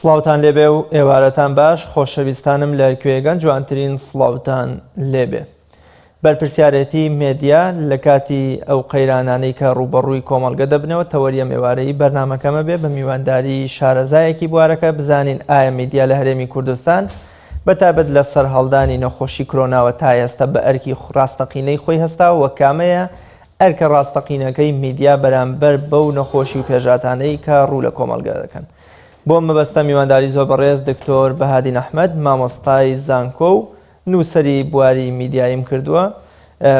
سڵاوتان لێبێ و ئێوارەتان باش خۆشەویستانم لە کوێگەن جوانترین سڵاوتان لێبێ. بەرپرسیارێتی مێدیا لە کاتی ئەو قەیرانانەی کە ڕووبەڕووی کۆمەڵگە دەبنەوە تەوەری ئەم ئێوارەی بەرنامەکەمە بێ بە میوانداری شارەزایەکی بوارەکە بزانین ئایا میدیا لە هەرێمی کوردستان بە تایبەت لە سەرهەڵدانی نەخۆشی کرۆناوە تا ئێستا بە ئەرکی ڕاستەقینەی خۆی هەستاوە و کامەیە ئەرکە ڕاستەقینەکەی میدیا بەرامبەر بەو نەخۆشی و پێشهاتانەی کە ڕوو لە کۆمەڵگە دەکەن. بۆ مەبەستە میوانداری زۆر بەڕێز دکتۆر بەهادین ئەحمەد مامۆستای زانکۆ و نووسەری بواری میدیاییم کردووە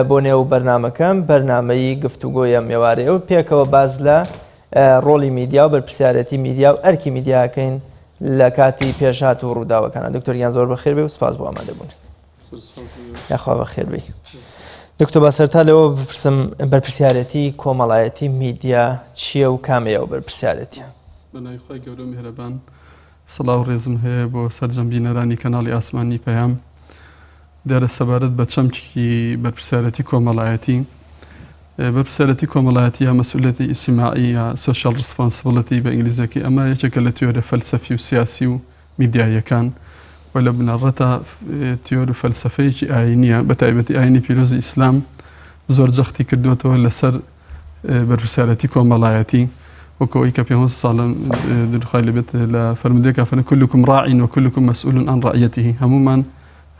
بۆ نێو بەرنامەکەم بەرنامەی گفتوگۆی ئەم ئێوارەیە و پێکەوە باس لە ڕۆڵی میدیا و بەرپرسیارەتی میدیا و ئەرکی میدیاکەین لە کاتی پێشهات و ڕووداوەکانە دکتۆر گیان زۆر بەخێر بێ و سپاس بۆ ئامادەبوون. یاخوا بەخێر بی دکتۆر با سەرتا لەوە بپرسم بەرپرسیارەتی کۆمەڵایەتی میدیا چییە و کامەیە و بەرپرسیارەتیە؟ بەناوی خوای گەورە و میهرەبان سڵاو ڕێزم هەیە بۆ سەرجەم بینەرانی کەناڵی ئاسمانی پەیام دیارە سەبارەت بە چەمکی بەرپرسیارەتی کۆمەڵایەتی بەرپرسیارەتی کۆمەڵایەتی یا مەسئولیەتی ئیجتیماعی یا social responsibility بە ئینگلیزیەکەی ئەمە یەکێکە لە تیۆرە فەلسەفی و سیاسی و میدیاییەکان و لە بنەڕەتا تیۆر و فەلسەفەیەکی ئایینییە، بە تایبەتی ئایینی پیرۆزی ئیسلام زۆر جەختی کردووەتەوە لەسەر بەرپرسیارەتی کۆمەڵایەتی وەکو ئەوەی کە پێغەمبەر صلی الله علیه و سلم خوای لێبێت لە فەرموودەیەکا فەرمووی كلكم راع وكلكم مسؤول عن رعيته هەموومان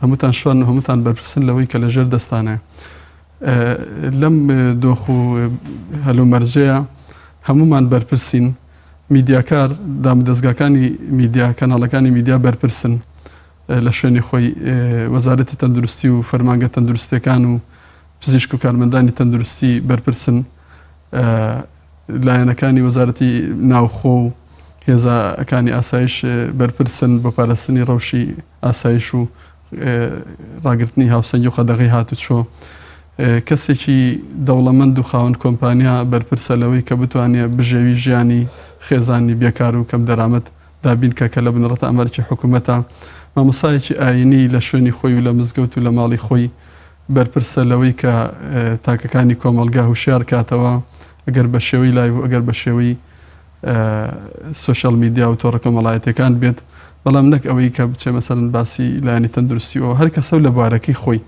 هەمووتان شوان و هەمووتان بەرپرسن لەوەی کە لەژێر دەستانە لەم دۆخ و هەلومەرجەیە هەموومان بەرپرسین میدیاکار، دامودەزگاکانی میدیا، کەناڵەکانی میدیا بەرپرسن لە شوێنی خۆی، وەزارەتی تەندروستی و فەرمانگە تەندروستیەکان و پزیشک و کارمەندانی تەندروستی بەرپرسن، لایەنەکانی وەزارەتی ناوخۆ و هێزەکانی ئاسایش بەرپرسن بۆ پاراستنی ڕەوشی ئاسایش و ڕاگرتنی هاوسەنگی و قەدەغەی هاتوچۆ. کەسێکی دەوڵەمەند و خاوەن کۆمپانیا بەرپرسە لەوەی کە بتوانێ بژێوی ژیانی خێزانی بێکار و کەمدەرامەت دابین کا کە لە بنەڕەتا ئەمە ئەرکی حکومەتە. مامۆستایەکی ئایینی لە شوێنی خۆی و لە مزگەوت و لە ماڵی خۆی بەرپرسە لەوەی کە تاکەکانی کۆمەڵگا هوشیار کاتەوە ئەگەر بە شێوەی live و ئەگەر بە شێوەی social media و تۆڕە کۆمەڵایەتیەکان بێت بەڵام نەک ئەوەی کە بچێ مەسەلەن باسی لایەنی تەندروستی و هەر کەسە و لە بوارەکەی خۆی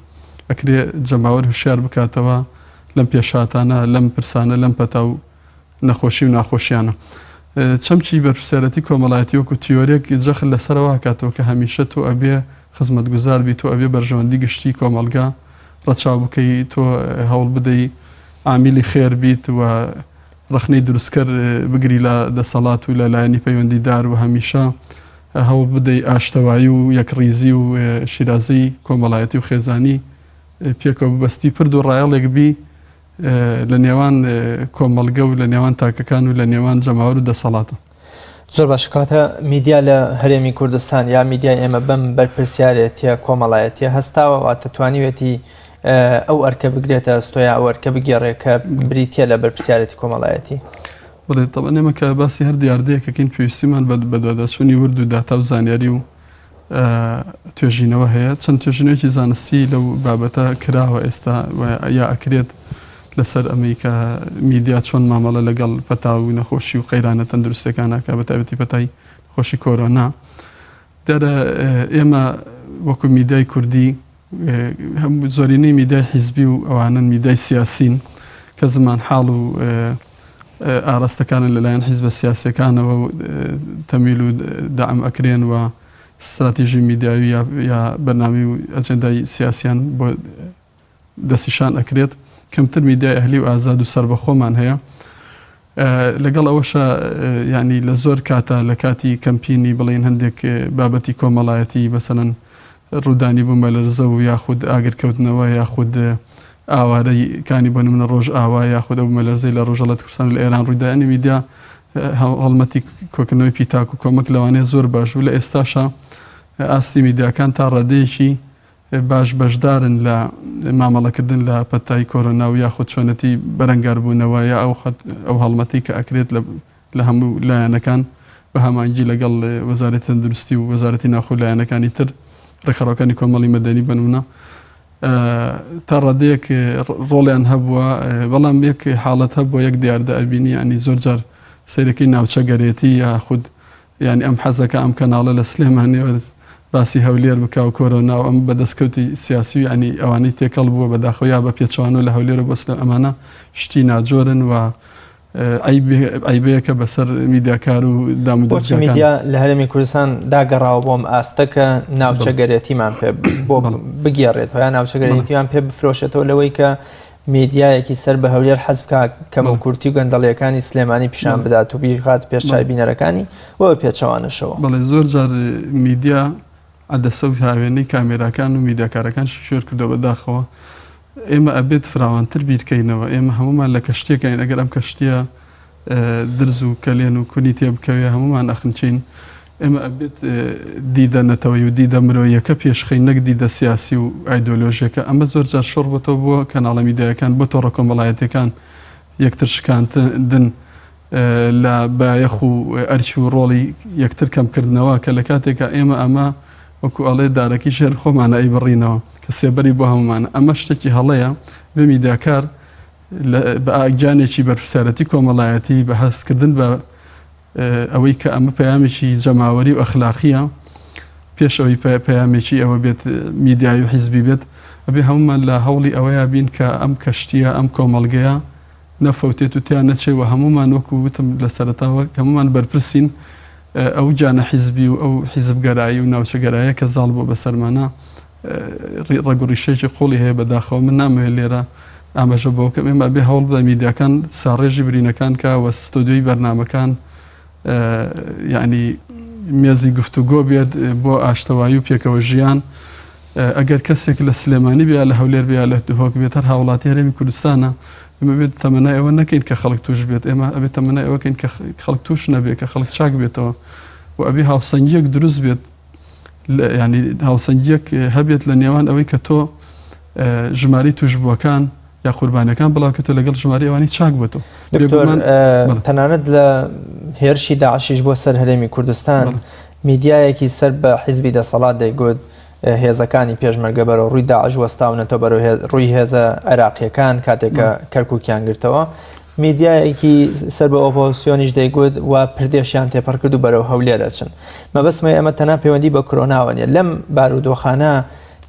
ئەکرێ جەماوەر هوشیار بکاتەوە لەم پێشهاتانە لەم پرسانە لەم پەتا و نەخۆشی و ناخۆشیانە چەمکی بەرپرسیارەتی کۆمەڵایەتی وەکو تیۆرێک جەخت لەسەرەوە کاتەوە کە هەمیشە تۆ ئەبێ خزمەتگوزار بی تۆ ئەبێ بەرژەوەندی گشتی کۆمەڵگا ڕەچاو بکەی تۆ هەوڵ بدەی عامیلی خێر بیت و ڕەخنەی دروستکەر بگری لە دەسەڵات و لە لایەنی پەیوەندیدار و هەمیشە هەوڵ بدەی ئاشتەوایی و یەکڕیزی و شیرازەی کۆمەڵایەتی و خێزانی پێکەوە ببەستی پرد و ڕایەڵێک بی لە نێوان کۆمەڵگە و لە نێوان تاکەکان و لە نێوان جەماوەر و دەسەڵاتە. زۆر باشە کەواتە میدیا لە هەرێمی کوردستان یا میدیای ئێمە بەم بەرپرسیارێتیە کۆمەڵایەتیە هەستاوە واتە توانیوێتی ئەو ئەرکە بگرێتە ئەستۆیا ئەو ئەرکە بگێڕێ کە بریتە لە بەرپرسیارێتی کۆمەڵایەتی بڵێ تەبعەن ئێمە کە باسی هەر دیاردەیەکەکەین پێویستیمان بە بەدواداچوونی ورد و داتا و زانیاری و توێژینەوە هەیە چەند توێژینەوەیەکی زانستی لەو بابەتە کراوە ئێستا یا ئەکرێت لەسەر ئەمەی کە میدیا چۆن مامەڵە لەگەڵ پەتا و نەخۆشی و قەیرانە تەندروستەکان ناکە بە تایبەتی پەتای خۆشی کۆرۆنا دیارە ئێمە وەکو میدیای کوردی زۆرینەی میدیای حیزبی و ئەوانن میدیای سیاسین کە زمان حاڵ و ئاراستەکانن لەلایەن حیزبە سیاسیەکانەوە و تەمویل و دەعم ئەکرێن و ستراتیژی میدیایی یا بەرنامەی و ئەجێندای سیاسیان بۆ دەستنیشان ئەکرێت کەمتر میدیای ئەهلی و ئازاد و سەربەخۆمان هەیە لەگەڵ ئەوەشە ینی لە زۆر کاتە لە کاتی کەمپینی بڵین هەندێک بابەتی کۆمەڵایەتی بەسەلەن ڕوودانی بوومەلەرزە و یاخود ئاگرکەوتنەوە یاخود ئاوارەی کانی بۆ نمونە ڕۆژئاوا یاخود ئەو بوومەلەرزەی لە ڕۆژهەڵاتی کوردستان و لە ئێران ڕوویدا یانی میدیا هەڵمەتی کۆکردنەوەی پیتاک و کۆمەک لەوانەیە زۆر باش بوو لە ئێستاشا ئاستی میدیاکان تا ڕادەیەکی باش بەشدارن لە مامەڵەکردن لە پەتای کۆرۆنا و یاخود چۆنەتی بەرەنگاربوونەوە یا ئەو ئەو هەڵمەتی کە ئەکرێت لە لە هەموو لایەنەکان بە هەماهەنگی لەگەڵ وەزارەتی تەندروستی و وەزارەتی ناوخۆ و لایەنەکانی تر ڕێکخراوەکانی کۆمەڵی مەدەنی بەنمونە تا ڕادەیەک ڕۆڵیان هەبووە بەڵام یەک حاڵەت هەبووە یەک دیاردە ئەبینی ینی زۆر جار سەیرەکەی ناوچەگەرێتی یاخود. یانی ئەم حەزەکە ئەم کەناڵە لە سلێمانیەوە باسی هەولێر بکا و کۆرۆنا و ئەم بە دەستکەوتی سیاسی و یانی ئەوانەی تێکەڵ بووە بەداخەوە یا بە پێچەوانەوە لە هەولێرە بۆ سلێم ئەمانە شتی ناجۆرن و عەیبەیەکە بەسەر میدیاکار و دام و بۆچی دەزگاکان. میدیا لە هەرێمی کوردستان داگەڕاوە بۆ ئەم ئاستە کە ناوچەگەرێتیمان پێ بۆ بگێڕێتەوە یا ناوچەگەرێتیمان پێ بفرۆشێتەوە لەوەی کە میدیایەکی سەر بە هەولێر حەز بکا کەموکورتی و گەندەڵیەکانی سلێمانی پیشان بدات و بیخات پێش چاوی بینەرەکانی و بە پێچەوانەشەوە. بەڵێ زۆر جار میدیا عەدەسە و هاوێنەی کامێراکان و میدیاکارەکان شوێر کردوە بەداخەوە ئێمە ئەبێت فراوانتر بیرکەینەوە ئێمە هەمومان لە کەشتێکین ئەگەر ئەم کەشتیە درز و کەلێن و کونی تێ بکەوێ هەمومان ئەخنکین ئێمە ئەبێت دیدە نەتەوەی و دیدە مرۆیەکە پێشخەین نەک دیدە سیاسی و ئایدۆلۆژیەکە ئەمە زۆر جار شۆڕ بۆتەوە بۆ کەناڵە میدیایەکان بۆ تۆڕە کۆمەڵایەتیەکان یەکتر شکاندن لە بایەخ و ئەرک و ڕۆڵی یەکتر کەمکردنەوە کە لە کاتێکا ئێمە ئەمە وەکو ئەڵێ دارەکەی ژێر خۆمانە ئەیبڕینەوە کە سێبەری بۆ هەمومانە ئەمە شتێکی هەڵەیە بێ میدیاکار بە گیانێکی بەرپرسیارەتی کۆمەڵایەتی بە هەستکردن بە ئەوەی کە ئەمە پەیامێکی جەماوەری و ئەخلاقیە پێش ئەوەی پەیامێکی ئەوە بێت میدیایی و حیزبی بێت ئەبێ هەمومان لە هەوڵی ئەوەیە بین کە ئەم کەشتیە ئەم کۆمەڵگەیە نەفەوتێت و تیا نەچێ و هەمومان وەکو وتم لە سەرەتاوە هەمومان بەرپرسین ئەو گیانە حیزبی و ئەو حیزبگەرایی و ناوچەگەرایە کە زاڵ بووە بەسەرمانە ڕەگ و ڕیشەیەکی قوڵی هەیە بەداخەوە من نامەوێت لێرە ئاماژە بەوە بکەم ئێمە ئەبێ هەوڵ بدەین میدیاکان ساڕێژی برینەکان کا و ستۆدیۆی بەرنامەکان یعنی مێزی گفتوگۆ بێت بۆ ئاشتەوایی و پێکەوە ژیان ئەگەر کەسێک لە سلێمانی بیا لە هەولێر بیا لە دهۆک بێت هەر هاوڵاتی هەرێمی کوردستانە ئێمە بێت تەمەنای ئەوە نەکەین کە خەڵک توش بێت ئێمە ئەبێت تەمەنای ئەوە کەین کە خەڵک توش نەبێت کە خەڵک چاک بێتەوە و ئەبێ هاوسەنگیەک دروست بێت ینی هاوسەنگیەک هەبێت لە نێوان ئەوەی کە تۆ ژمارەی توشبووەکان یا قوربانەکان بڵاوکەتەوە لەگەڵ ژمارەی ئەوانی چاک بێتەوە. تەنانەت لە هێرشی داعشیش بۆ سەر هەرێمی کوردستان میدیایەکی سەر بە حیزبی دەسەڵات دەیگوت هێزەکانی پێشمەرگە بەرەو ڕووی داعش وەستاونەتەوە بەرەو ڕووی هێزە عێراقیەکان کاتێک کە کەرکوکیان گرتەوە میدیایەکی سەر بە ئۆپۆزسیۆنیش دەیگوت وا پردێشیان تێپەڕ کرد و بەرەو هەولێر ئەچن. مەبەستمە ئەمە تەنها پەیوەندی بە کرۆناوە نیە. لەم بارودۆخانە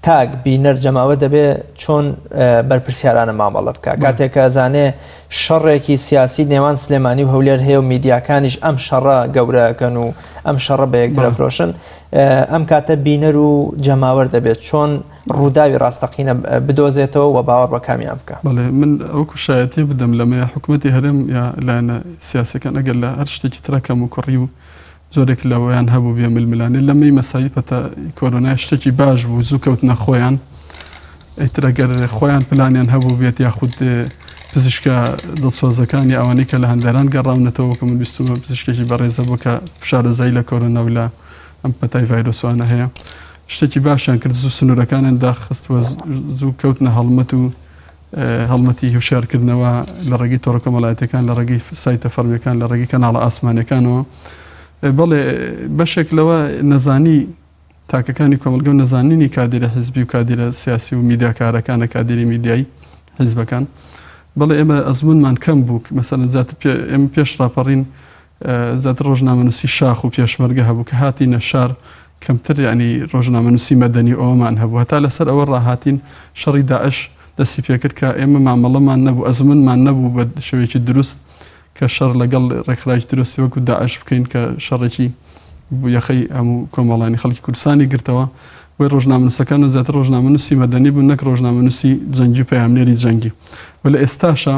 تاک، بینەر، جەماوەر دەبێ چۆن بەرپرسیارانە مامەڵە بکا؟ کاتێک کە ئەزانێ شەڕێکی سیاسی نێوان سلێمانی و هەولێر هەیە و میدیاکانیش ئەم شەڕە گەورەکەن و ئەم شەڕە بە یەکتر ئەفرۆشن، ئەم کاتە بینەر و جەماوەر دەبێت چۆن ڕووداوی ڕاستەقینە بدۆزێتەوە و باوەڕ بە کامیان بکا؟ بەڵێ من وەکو شایەتی بدەم لەمەیە حکومەتی هەرێم یا لایەنە سیاسەکان ئەگەر لە هەر شتێکی ترا کەم و کوڕی و جۆرێک لەوەیان هەبوو بێ ململانێ لەمەی مەسایی پەتا کۆرۆنای شتێکی باش بوو زوو کەوتنە خۆیان ئیتر ئەگەر خۆیان پلانیان هەبوو بێت یاخود پزیشکە دڵسۆزەکانی ئەوانەی کە لە هەندەران گەڕاونەتەوە کە من بیستومە پزیشکێکی بەڕێزە بوو کە شارەزایی لە کۆرۆنا و لە ئەم پەتای ڤایرۆسوانە هەیە شتێکی باشیان کرد زوو سنوورەکانیان داخست و زوو کەوتنە هەڵمەت و هەڵمەتی هوشیارکردنەوە لە ڕێگەی تۆڕە کۆمەڵایەتەکان لە ڕێگەی سایتە فەرمیەکان لە ڕێگەی کەناڵە ئاسمانەکانەوە بەڵێ بەشێک لەوە نەزانی تاکەکانی کۆمەڵگە و نەزانینی کادیرە حزبی و کادیرە سیاسی و میدیاکارەکانە کادیری میدیایی حزبەکان بەڵێ ئێمە ئەزمونمان کەم بوو مەسەلەن زیاتر ئێمە پێش ڕاپەڕین زیاتر ڕۆژنامەنووسی شاخ و پێشمەرگە هەبوو کە هاتینە شار کەمتر ینی ڕۆژنامەنووسی مەدەنی ئەومان هەبوو هەتا لەسەر ئەوە ڕاهاتین شەڕی داعش دەستی پێکرد کە ئێمە مامەڵەمان نەبوو ئەزمونمان نەبوو بە شێوەیەکی دروست کە شەڕ لەگەڵ ڕێکخراوی تیرۆریستی وەکو داعش بکەین کە شەڕێکی یەخەی هەموو کۆمەڵانی خەڵکی کوردستانی گرتەوە بۆی ڕۆژنامەنووسەکان و زیاتر ڕۆژنامەنووسی مەدەنی بوون نەک ڕۆژنامەنووسی جەنگی و پەیامنێری جەنگی و لە ئێستاشا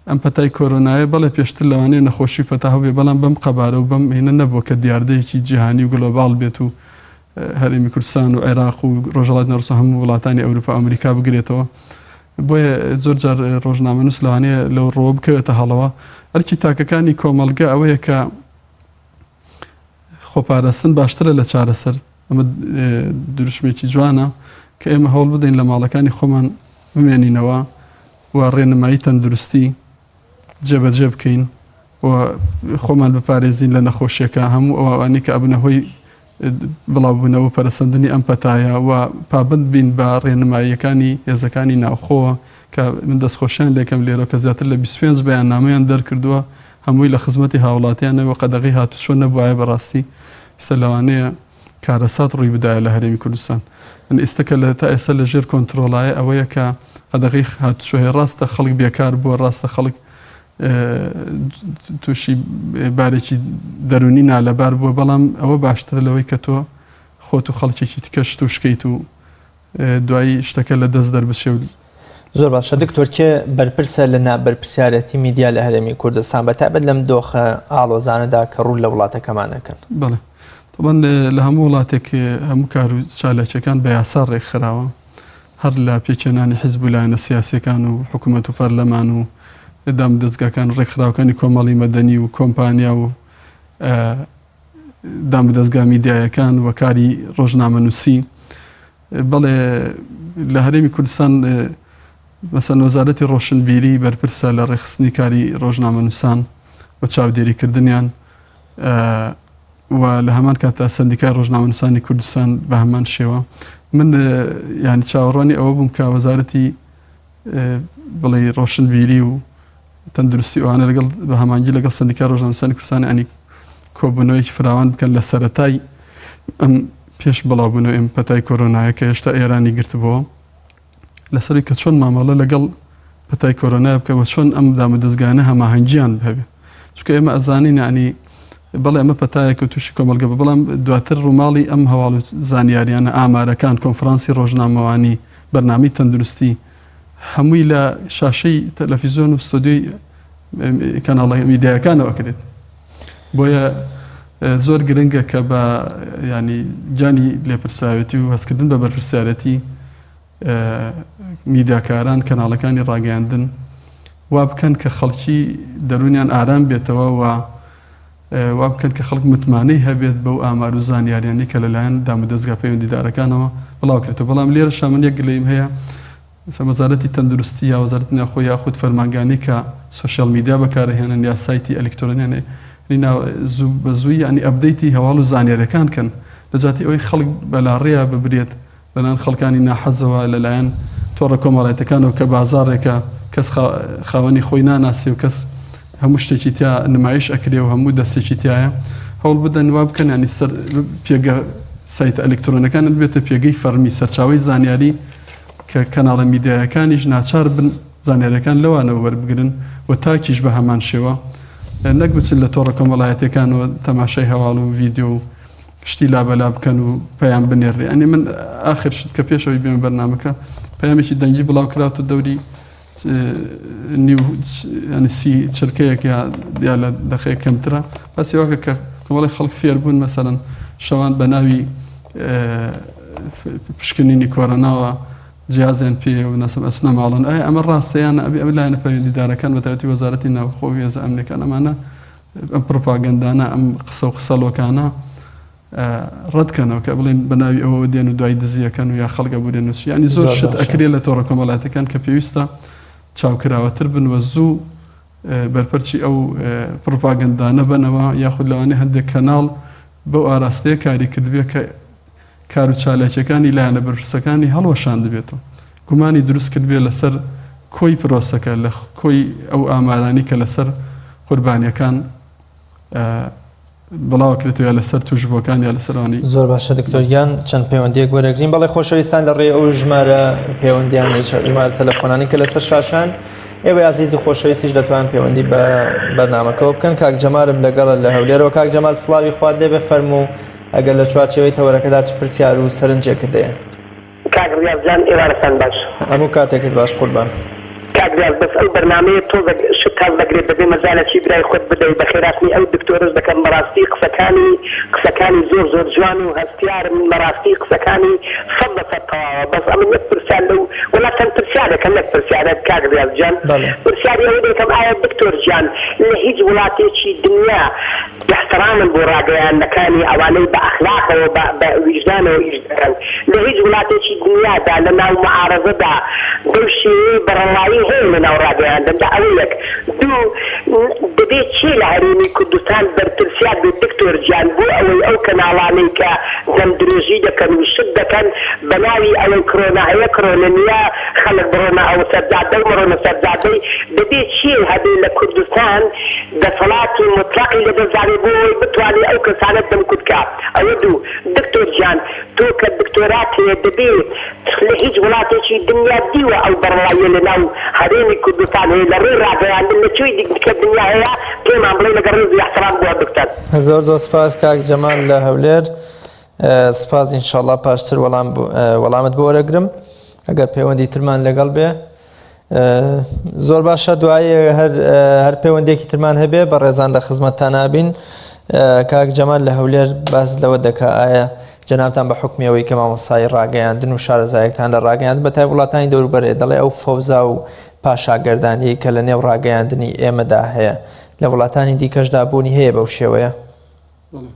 ئەم پەتای کۆرۆنایە بەڵێ پێشتر لەوانەیە نەخۆشی پەتا هەبێ بەڵام بەم قەبارە و بەم هینە نەبووە کە دیاردەیەکی جیهانی و گلۆباڵ بێت و هەرێمی کوردستان و عێراق و ڕۆژهەڵاتی ناوەڕاست و هەموو وڵاتانی ئەوروپا ئەمریکا بگرێتەوە بۆیە زۆر جار ڕۆژنامەنووس لەوانەیە لەو ڕووە بکەوێتە هەڵەوە ئەرکی تاکەکانی کۆمەڵگە ئەوەیە کە خۆپاراستن باشترە لە چارەسەر ئەمە دروشمێکی جوانە کە ئێمە هەوڵ بدەین لە ماڵەکانی خۆمان بمێنینەوە و ڕێنمایی تەندروستی جێبەجێ بکەین و خۆمان بپارێزین لە نەخۆشیەکە هەموو ئەوانەی کە ئەبنە هۆی بڵاوبوونەوە و پەرەسەندنی ئەم پەتایە و پابەند بین بە ڕێنماییەکانی هێزەکانی ناوخۆ کە من دەستخۆشیان لێکەم لێرە کە زیاتر لە 25 بەیاننامەیان دەرکردووە. هەمووی لە خزمەتی هاوڵاتیانە و قەدەغەی هاتوچۆ نەبوایە بەڕاستی ئیستا لەوانەیە کارەسات ڕووی بدایە لە هەرێمی کوردستان. یانی ئیستا کە لە تا ئێستا لە ژێر کۆنترۆڵایە ئەوەیە کە قەدەغەی هاتوچۆ هەیە ڕاستە خەڵک بێکار بووە ڕاستە خەڵک تووشی بارێکی دەروونی نالەبار بووە بەڵام ئەوە باشترە لەوەی کە تۆ خۆت و خەڵکێکی تکەش تووشکەیت و دوایی شتەکە لە دەست دەربچێ و زۆر باشە دکتۆر کێ بەرپرسە لە نابەرپرسیارەتی میدیا لە هەرێمی کوردستان بە تایبەت لەم دۆخە ئاڵۆزانەدا کە ڕوو لە وڵاتەکەمان ئەکەن؟ بەڵێ تەبعەن لە هەموو وڵاتێک هەموو کار و چالاکیەکان بە یاسا ڕێکخراوە هەر لە پێکهێنانی حزب و لایەنە سیاسیەکان و حکوومەت و پەرلەمان و دامودەزگاکان و ڕێکخراوەکانی کۆمەڵی مەدەنی و کۆمپانیا و دامودەزگا میدیایەکان و کاری ڕۆژنامەنووسی بەڵێ لە هەرێمی کوردستان مەسەن وەزارەتی ڕۆشنبیری بەرپرسە لە ڕێکخستنی کاری ڕۆژنامەنووسان و چاودێریکردنیان و لە هەمان کاتدا سندیکای ڕۆژنامەنووسانی کوردستان بە هەمان شێوە من یانی چاوەڕوانی ئەوە بووم کە وەزارەتی بڵێ ڕۆشنبیری و تەندروستی ئەوانە لەگەڵ بە هەمانگی لەگەڵ سندیکای ڕۆژنامەنووسانی کوردستان ینی کۆبوونەوەیەکی فراوان بکەن لە سەرەتای ئەم پێش بڵاوبوونەوەی ئەم پەتای کۆرۆنایە کە هێشتا ئێرانی گرتبووە لەسەری کە چۆن مامەڵە لەگەڵ پەتای کۆرۆنا بکە و چۆن ئەم دامودەزگایانە هەماهەنگیان هەبێ چونکە ئێمە ئەزانین یعنی بەڵێ ئەمە پەتایەکە و تووشی کۆمەڵگە بە بەڵام دواتر ڕووماڵی ئەم هەواڵ و زانیاریانە ئامارەکان کۆنفرانسی ڕۆژنامەوانی بەرنامەی تەندروستی هەمووی لە شاشەی تەلەفیزیۆن و ستۆدیۆی کەناڵە میدیایەکانەوە کرێت بۆیە زۆر گرنگە کە بە ینی گیانی لێپرساوێتی و هەستکردن بە بەرپرسیارەتی میدیاکاران کەناڵەکانی ڕاگەیاندن وا بکەن کە خەڵکی دەروونیان ئارام بێتەوە و وا بکەن کە خەڵک متمانەی هەبێت بەو ئامار و زانیاریانەی کە لەلایەن دامودەزگا پەیوەندیدارەکانەوە بڵاوکرێتەوە بەڵام لێرەشا من یەک گلەییم هەیە مەسەلەن وەزارەتی تەندروستی یا وەزارەتی ناوخۆ یاخود فەرمانگانەی کە social media بەکارەهێنن یا سایتی ئەلیکترۆنیان زوو بە زووی ینی update ی هەواڵ و زانیاریەکان کەن لە جاتی ئەوەی خەڵک بەلاڕێیا ببرێت لەلایەن خەڵکانی ناحەزەوە لەلایەن تۆڕە کۆمەڵایەتەکانەوە کە بازاڕێکە کەس خاوەنی خۆی ناناسێ و کەس هەموو شتێکی تیا نمایش ئەکرێ و هەموو دەستێکی تایە هەوڵ بدەن وا بکەن ینی سەر پێگە سایتە ئەلکترۆنەکان بێتە پێگەی فەرمی سەرچاوی زانیاری کە کەناڵە میدیایەکانیش ناچار بن زانیاریەکان لەوانەوە وەربگرن و تاکیش بە هەمان شێوە نەک بچن لە تۆڕە کۆمەڵایەتەکانەوە تەماشای هەواڵ و ڤیددیو و شتی لابەلا بکەن و پەیام بنێرێ ئەنی من ئاخر شت کە پێشەوەی بێمە بەرنامەکە پەیامێکی دەنگی بڵاو کراوەتە دەوری نیو ینی سی چرکەیەک یا یا لە دەقەیەک کەمترە باسی واکە کە کۆمەڵی خەڵک فێر بوون مەسەلەن شەوان بە ناوی پشکنینی کۆرۆناوە جیازیان پێ و ناسم ئەچنە ماڵن ئایا ئەمە ڕاستە یان ئەبێ ئەم لایەنە پەیوەندیدارەکان بە تایبەتی وەزارەتی ناوخۆ و هێزە ئەمنیەکان ئەمانە ئەم پڕوپاگەندانە ئەم قسە و قسەڵۆکانە ڕەتکەنەوە کە بڵێن بە ناوی ئەوەوە دێن و دوای دزیەکەن و یا خەڵک ئەبورێن و چی یعنی زۆر شت ئەکرێ لە تۆڕە کۆمەڵایەتەکان کە پێویستە چاوکراوەتر بن و زوو بەرپەرچی ئەو پڕوپاگەندانە بەنەوە یاخود لەوانەیە هەندێک کەناڵ بەو ئاراستەیە کاری کردبێ کە کار و چالاکیەکانی لایەنە بەرپرسەکانی هەڵوەشاندبێتەوە گومانی دروست کردبێ لەسەر کۆی پرۆسەکە لە کۆی ئەو ئامارانی کە لەسەر قوربانیەکان بڵاوکرێتەوە یا لەسەر توشبووەکان یا لەسەر ئەوانەی زۆر باشە دکتۆر گیان چەند پەیوەندیەک وەرەگرین بەڵێ خۆشەویستان لە ڕێی ئەو ژمارە پەیوەندیان ژمارە تەلەفۆنانی کە لەسەر شاشان ئێوە ئازیز و خۆشەویستیش دەتوان پەیوەندی بە بەرنامەکەەوە بکەن کاک جەمالم لەگەڵە لە هەولێرەوە کاک جەمال سڵاوی خوات لێبێ فەرموو ئەگەر لە چوارچێوەی تەوەرەکەدا چ پرسیار و سەرنجێکت هەیە. کاک ڕیاز جان ئێوارەتان باش. هەموو کاتێکت باش قوربان. کاک ریاز بەس ئەو بەرنامەیە تۆزەک شت هەڵدەگرێت دەبێ مەجالەکی برای خۆت بدەی بەخێراتنی ئەو دکتۆرەش دەکەم بەراستی قسەکانی قسەکانی زۆر زۆر جوان و هەستیارم بەراستی قسەکانی سەد لە سەد تەواوە بەس ئەمن یەک پرسیار لەو وەلا چەند پرسیارێکم نەک پرسیارێک کاک ریاز گیان بەڵێ. پرسیاری ئەوە دەکەم ئایا دکتۆر گیان لە هیچ وڵاتێکی دنیا ئیحترامم بۆ ڕاگەیاندنەکانی ئەوانەی بە ئەخلاقەوە بە بە ویژدانەوە ئیش دەکەن لە هیچ وڵاتێکی دنیادا لە ناو معارەزەدا بەو شێوەیەی بەڕەڵایی هەیە لە ناو ڕاگەیاندندا ئەوە یەک. دوو، دەبێ کێ لە هەرێمی کوردستان بەرپرسیار بێت دکتۆر گیان بۆ ئەوەی ئەو کەناڵانەی کە دەم درێژی دەکەن و شت دەکەن بە ناوی ئەوەی کرۆنا هەیە کرۆنە نیە خەڵک بڕۆنە ئەو سەر جادە و مەڕۆنە سەر جادەی دەبێ کێ هەبێ لە کوردستان دەسەڵاتی موتڵەقی لە دەست دابێ بۆ ئەوەی بتوانێ ئەو کەسانە دەمکوت کا ئەوە دوو دکتۆر گیان تۆ کە دکتۆرات هەیە دەبێ لە هیچ وڵاتێکی دنیا دیوە ئەو بەڕەڵاییە لە ناو هەرێمی کوردستان هەیە لە ڕووی ڕاگەیاندن لە کوێی دیکە دنیا هەیە پێمان بڵێ لەگەڵ ڕێز و ئیحترام بۆ هەردووکتان. زۆر زۆر سپاس کاک جەمال لە هەولێر سپاس ئینشاڵڵا پاشتر وەڵام وەڵامت بۆ وەرەگرم ئەگەر پەیوەندی ترمان لەگەڵ بێ زۆر باشە دوایی هەر هەر پەیوەندێکی ترمان هەبێ بە ڕێزان لە خزمەتتان نابین کاک جەمال لە هەولێر باس لەوە دەکا ئایا جەنابتان بە حکمی ئەوەی کە مامۆستای ڕاگەیاندن و شارەزایەکتان لە ڕاگەیاندن بە تای وڵاتانی دەوروبەرێ دەڵێ ئەو فەوزا و پاشاگەردانیەی کە لە نێو ڕاگەیاندنی ئێمەدا هەیە لە وڵاتانی دیکەشدا بوونی هەیە بەو شێوەیە؟ بەڵێ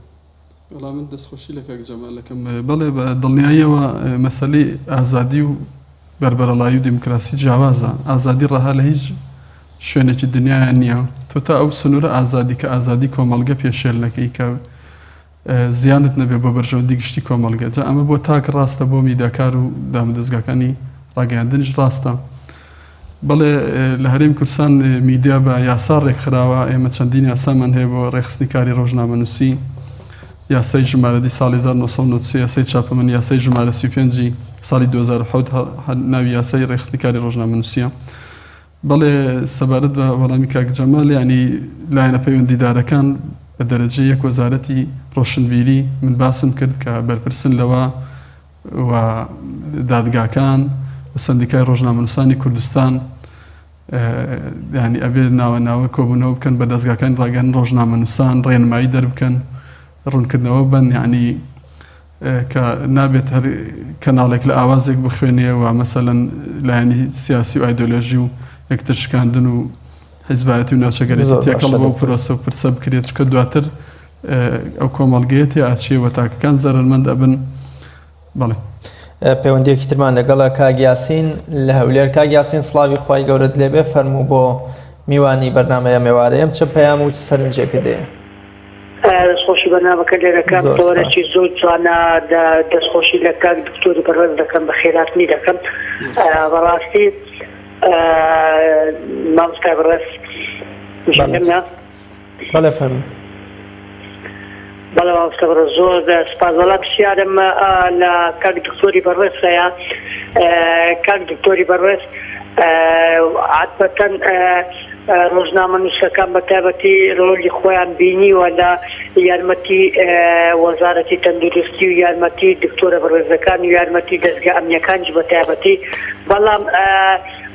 وەڵا من دەستخۆشی لە کاک جەمال دەکەم بەڵێ بە دڵنیاییەوە مەسەلەی ئازادی و بەربەرەڵایی و دیموکراسی جیاوازە ئازادی ڕەها لە هیچ شوێنێکی دنیاە نییە تۆ تا ئەو سنوورە ئازادی کە ئازادی کۆمەڵگە پێشێل نەکەی کە زیانت نەبێ بۆ بەرژەوەندی گشتی کۆمەڵگە جا ئەمە بۆ تاک ڕاستە بۆ میداکار و دامودەزگاکانی ڕاگەیاندنیش ڕاستە بەڵێ لە هەرێم کوردستان میدیا بە یاسا ڕێکخراوە ئێمە چەندین یاسامان هەیە بۆ ڕێکخستنی کاری ڕۆژنامەنووسی یاسای ژمارە دی ساڵی 1993 یاسای چاپەمەنی یاسای ژمارە 35 ساڵی 2007 ناوی یاسای ڕێکخستنی کاری ڕۆژنامەنووسیە بەڵێ سەبارەت بە وەڵامی کاک جەمال یانی لایەنە پەیوەندیدارەکان بە دەرەجە یەک وەزارەتی ڕۆشنبیری من باسم کرد کە بەرپرسن لەوە و دادگاکان و سندیکای ڕۆژنامەنووسانی کوردستان ینی ئەبێت ناوە ناوە کۆبوونەوە بکەن بە دەستگاکانی ڕاگەن ڕۆژنامەنووسان ڕێنمایی دەربکەن ڕوونکردنەوە بن یعنی کە نابێت هەر کەناڵێک لە ئاوازێک بخوێنێ و مەسەلەن لایەنی سیاسی و ئایدۆلۆژی و یەکتر شکاندن و حیزبایەتی و ناوچەگەرێتی تێکەڵ بەو پرۆسە و پرسە بکرێت چونکە دواتر ئەو کۆمەڵگەیە تێ ئاچێ و تاکەکان زەرەرمەند ئەبن بەڵێ. پەیوەندیەکی ترمان لەگەڵە کاک یاسین لە هەولێر کاک یاسین سڵاوی خوای گەورەت لێبێ فەرموو بۆ میوانی بەرنامەیە مێوارەیەم چ پەیام و چ سەرنجێکت هەیە؟ دەستخۆشی بەرنامەکە لێ دەکەم زۆر تەوەرێکی سپاس. زۆر جوانە دەستخۆشی لە کاک دکتۆری بەڕێز دەکەم بەخێراتنی دەکەم بەڕاستی مامۆستای بەڕێز بەڵێ ژنە بەڵێ فەرموو. بەڵێ مامۆستا بەڕێز زۆر سپاس وەڵا پرسیارم لە کاک دکتۆری بەڕێز هەیە کاک دکتۆری بەڕێز عادەتەن ڕۆژنامەنووسەکان بە تایبەتی ڕۆلی خۆیان بینیوە لە یارمەتی وەزارەتی تەندروستی و یارمەتی دکتۆرە بەڕێزەکان و یارمەتی دەزگا ئەمنیەکانیش بە تایبەتی بەڵام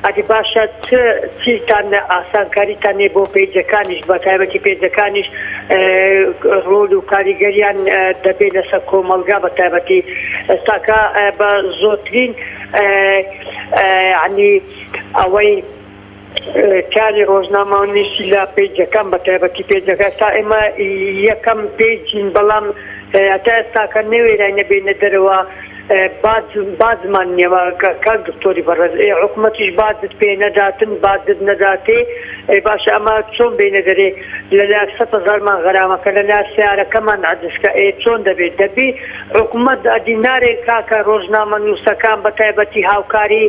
ئەدی باشە چ چیتان ئاسانکاریتان هەیە بۆ پەیجەکانیش بە تایبەتی پەیجەکانیش ڕۆل و کاریگەریان دەبێت لەسەر کۆمەڵگا بە تایبەتی ئێستاکە بە زۆرترین ینی ئەوەی کاری ڕۆژنامەنووسی لە پەیجەکان بە تایبەتی پەیجەکە تا ئێمە یەکەم پەیجین بەڵام تا ئێستاکە نەوێراینە بێنە دەرەوە باج باجمان نییە کاک دکتۆری بەڕێز ئێ حکومەتیش باجت پێ نەداتن باجت نەداتێ ئەی باشە ئەمە چۆن بێنە دەرێ لەلا سە هەزارمان غەرامەکە لەلا سیارەکەمان عەجزکە ئێ چۆن دەبێت دەبی حکومەت ئەدی نارێ کاکە ڕۆژنامەنووسەکان بە تایبەتی هاوکاری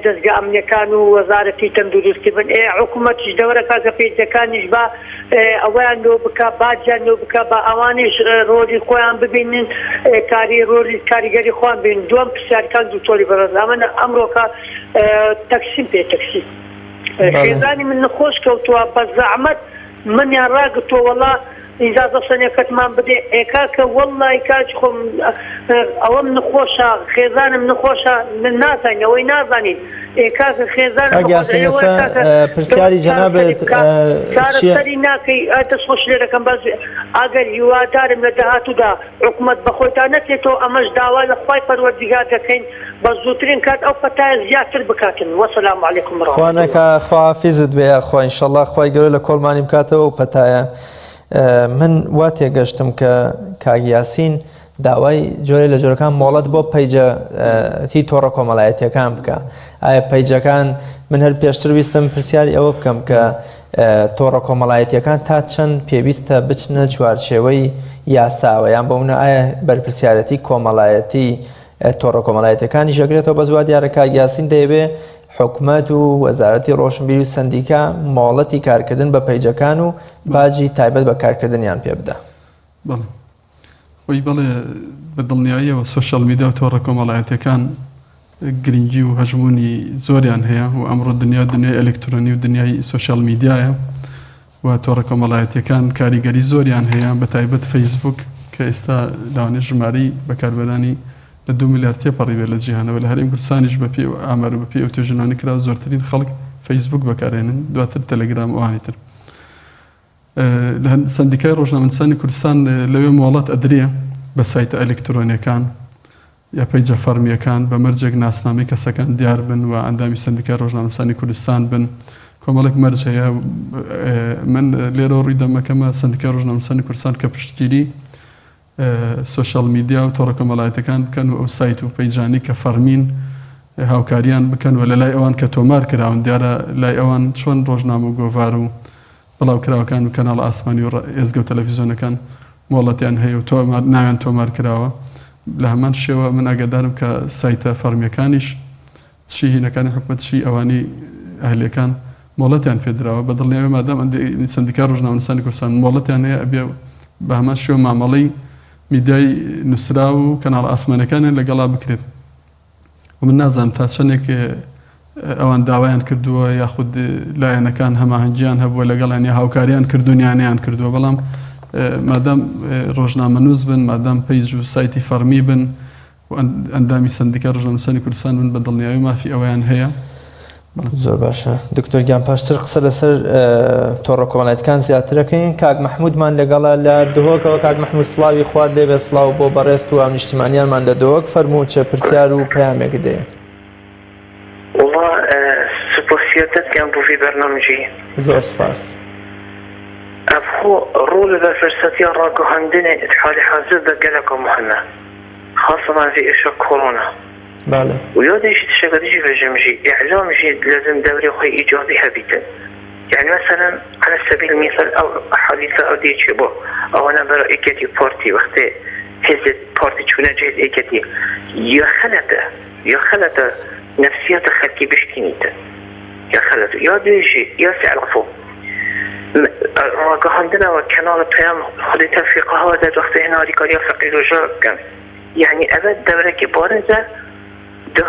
دەزگا ئەمنیەکان و وەزارەتی تەندروستی بن ئێ حکومەتیش دەوەرە کاکە پێجەکانیش با ئەوەیان لۆ بکا باجیان لۆ بکا با ئەوانیش ڕۆلی خۆیان ببینن کاری ڕۆلی کاریگەری خۆیان بین دووەم پرسیار کاک دکتۆری بەڕێز ئەمن ئەمڕۆکە تەکسیم پێ تەکسی خێزانی من نەخۆش کەوتووە بە زەحمەت منیان ڕاگرتووە وەڵا ئیجازە سەنێکەتمان بدێ ئێ کاکە وەڵڵای کاک خۆم ئەوەم نخۆشە خێزانم نخۆشە نازانین ئەوەی نازانین ئێ کاکە خێزانم کاک نخۆشە یاسین ئێ وەرە ئێستا کاکە پرسیاری دەوەرە جەنابت چارەسەری بکە چییە؟ چارەسەری ناکەی ئە دەست خۆش لێ دەکەم بەس ئەگەر هیوادارم لە داهاتوودا حکومەت بەخۆیدا نەچێتەوە ئەمەش داوا لە خوای پەروەردیگار دەکەین بە زووترین کات ئەو پەتایە زیاتر بکاتن وسلام علیکم خوا ورحمة الله. نەکا خواحافیزت بێ یاخوا انشاللە خوای گەورە لە کۆڵمانی بکاتەوە ئەو پەتایە من وا تێگەشتم کە کاک یاسین داوای جۆرێ لە جۆرەکان مۆڵەت بۆ پەیجە هی تۆڕە کۆمەڵایەتیەکان بکە ئایا پەیجەکان من هەر پێشتر ویستم پرسیاری ئەوە بکەم کە. تۆڕە کۆمەڵایەتیەکان تا چەند پێویستە بچنە چوارچێوەی یاساوە یان بۆ منە ئایا بەرپرسیارەتی کۆمەڵایەتی تۆڕە کۆمەڵایەتەکانی ژەگرێتەوە بەس وا دیارە کاک یاسین دەیەوێ حکومەت و وەزارەتی ڕۆشنبیری و سندیکا مۆڵەتی کارکردن بە پەیجەکان و باجی تایبەت بە کارکردنیان پێ بدە. بەڵێ خۆی بەڵێ بە دڵنیاییەوە سۆشیال میدیا و تۆڕە کۆمەڵایەتیەکان گرنگی و هەژموونی زۆریان هەیە و ئەمڕۆ دنیا دنیای ئەلکترۆنی و دنیای سۆشیال میدیایە و تۆڕە کۆمەڵایەتیەکان کاریگەری زۆریان هەیە بە تایبەت فەیسبوک کە ئێستا لەوانەیە ژمارەی بەکاربەرانی لە دو ملیار تێپەڕی بێت لە جیهانەوە لە هەرێم کوردستانیش بە پێی ئامار و بە پێی ئەو توێژینەوانەی کراوە زۆرترین خەڵک فەیسبوک بەکارهێنن دواتر تەلەگرام و ئەوانی تر. لە سەندیکای ڕۆژنامەنووسانی کوردستان لەوێ مۆڵەت ئەدرێ بە سایتە ئەلکترۆنیەکان یا پەیجە فەڕمیەکان بە مەرجێک ناسنامەی کەسەکان دیار بن و ئەندامی سەندیکای ڕۆژنامەنووسانی کوردستان بن کۆمەڵێک مەرج هەیە من لێرەوە ڕووی دەمەکەمە سەندیکای ڕۆژنامەنووسانی کوردستان کە پشتگیری سۆشیال میدیا و تۆڕە کۆمەڵایەتەکان بکەن و ئەو سایت و پەیجانەی کە فەڕمین هاوکاریان بکەن و لە لای ئەوان کە تۆمار کراون دیارە لای ئەوان چۆن ڕۆژنامە و گۆڤار و بڵاوکراوەکان و کەناڵە ئاسمانی و ئێزگە و تەلەفیزیۆنەکان مۆڵەتیان هەیە و تۆمار ناویان تۆمار کراوە لە هەمان شێوە من ئاگادارم کە سایتە فەڕمیەکانیش چی هینەکانی حکومەت چی ئەوانی ئەهلیەکان مۆڵەتیان پێدراوە بە دڵنیاوی مادام سندیکای ڕۆژنامەنووسانی کوردستان مۆڵەتیان هەیە ئەبێ بە هەمان شێوە مامەڵەی میدیای نووسراو و کەناڵە ئاسمانەکانیان لەگەڵا بکرێت و من نازانم تا چەندێک ئەوان داوایان کردووە یاخود لایەنەکان هەماهەنگیان هەبووە لەگەڵیان یا هاوکاریان کردوون یان نەیان کردووە بەڵام مادام ڕۆژنامەنووس بن مادام پەیج و سایتی فەڕمی بن و ئەندامی سەندیکای ڕۆژنامەنووسانی کوردستان بن بە دڵنیایی مافی ئەوەیان هەیە. زۆر باشە دکتۆر گیان پاشتر قسە لەسەر تۆڕە کۆمەڵایەتەکان زیاترەکەین کاک مححمودمان لەگەڵە لە دهۆکەوە کاک مححمود سڵاوی خوات لێبێ سڵاو بۆ بەڕێزت و نیشتیمانیانمان لە دهۆک فەرموو چە پرسیار و پەیامێک دەیە. وەڵا سوپاسیاتە دکەم بۆ ڤی بەرنامجی. زۆر سوپاس. ئەڤخۆ ڕۆل بەرپرسەتیا ڕاگەهاندنێ ئیتحالی حازر دە گەلەکا موهمە خاسەتەن ڤی ئێشا کۆرۆنا. بەڵێ. و یادێ ژی تشەکە دژی بێژم ژی ئیعلام ژی لازم دەورێ خوەی ئیجابی هەبیتن یانی مەسەلەن عەلە سەبیل میسال ئەو حادیسە ئەو دێ چێ بۆ ئەوەنە بەرا ئێکەتی پارتی وەختێ هێزێ پارتی چونە جهت ئێکەتی یا خەلەتە یا خەلەتە نەفسیاتە خەلکی بشکینیتن یا خەلەت یا دوێ ژی یا سعرفۆ ڕاگەهاندنەوە کەناڵ پەیام خودێ تەوفیقە هەوە دەد وەختێ هن هاریکاریا فەقیر و ژار بکەن یەعنی ئەڤە دەورەکی بارزە دە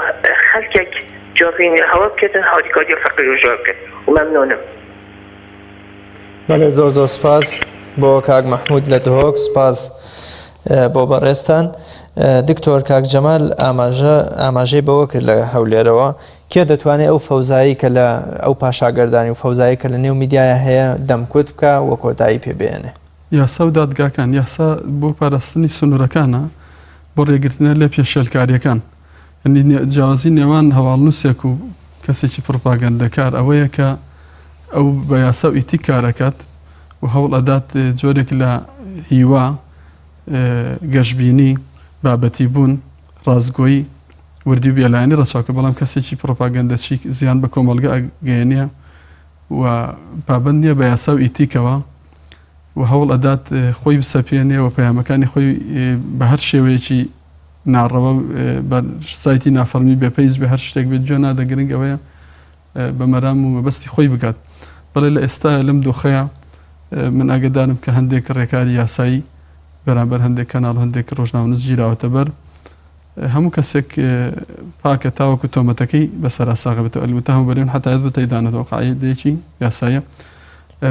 خەلکێک جاڤین هەوا بکەتن هاریکاریا فەقیر و ژار بکەن و مەمنونم. بەڵێ زۆر زۆر سپاس بۆ کاک مەحمود لە دهۆک سپاس بۆ بەڕێزتان دکتۆر کاک جەمال ئاماژە ئاماژەی بەوە کرد لە هەولێرەوە کێ دەتوانێت ئەو فەوزایی کە لە ئەو پاشاگەردانی و فەوزایی کە لە نێو میدیایە هەیە دەمکوت بکە و کۆتایی پێ بێنێ. یاسا و دادگاکان، یاسا بۆ پاراستنی سنوورەکانە، بۆ ڕێگرتنە لە پێشێلکارییەکان. یانی جیاوازی نێوان هەواڵنووسێک و کەسێکی پڕوپاگەندەکار ئەوەیە کە ئەو بە یاسا و ئیتیک کار ئەکات و هەوڵ ئەدات جۆرێک لە هیوا، گەشبینی، بابەتیبوون، ڕاستگۆیی، وردی و بێلایەنی ڕەچاو کە بەڵام کەسێکی پڕوپاگەندەچی زیان بە کۆمەڵگە ئەگەیەنێ و پابەند نییە بە یاسا و ئیتیکەوە و هەوڵ ئەدات خۆی بسەپێنێ و پەیامەکانی خۆی بە هەر شێوەیەکی ناڕەوە بە سایتی نافەرمی بێ پەیج بێ هەر شتێک بێت گوێ نادە گرنگ ئەوەیە بە مەرام و مەبەستی خۆی بگات بەڵێ لە ئێستا لەم دۆخەیە من ئاگدارم کە هەندێک ڕێکاری یاسایی بەرامبەر هەندێک کەناڵ هەندێک ڕۆژنامەنووس گیراوەتە بەر هەموو کەسێک پاکە تاوەکو تۆمەتەکەی بەسەرا ساغ بێتەوە المتهم بريء حتى يثبت ادانته قاعدەیەکی یاسایە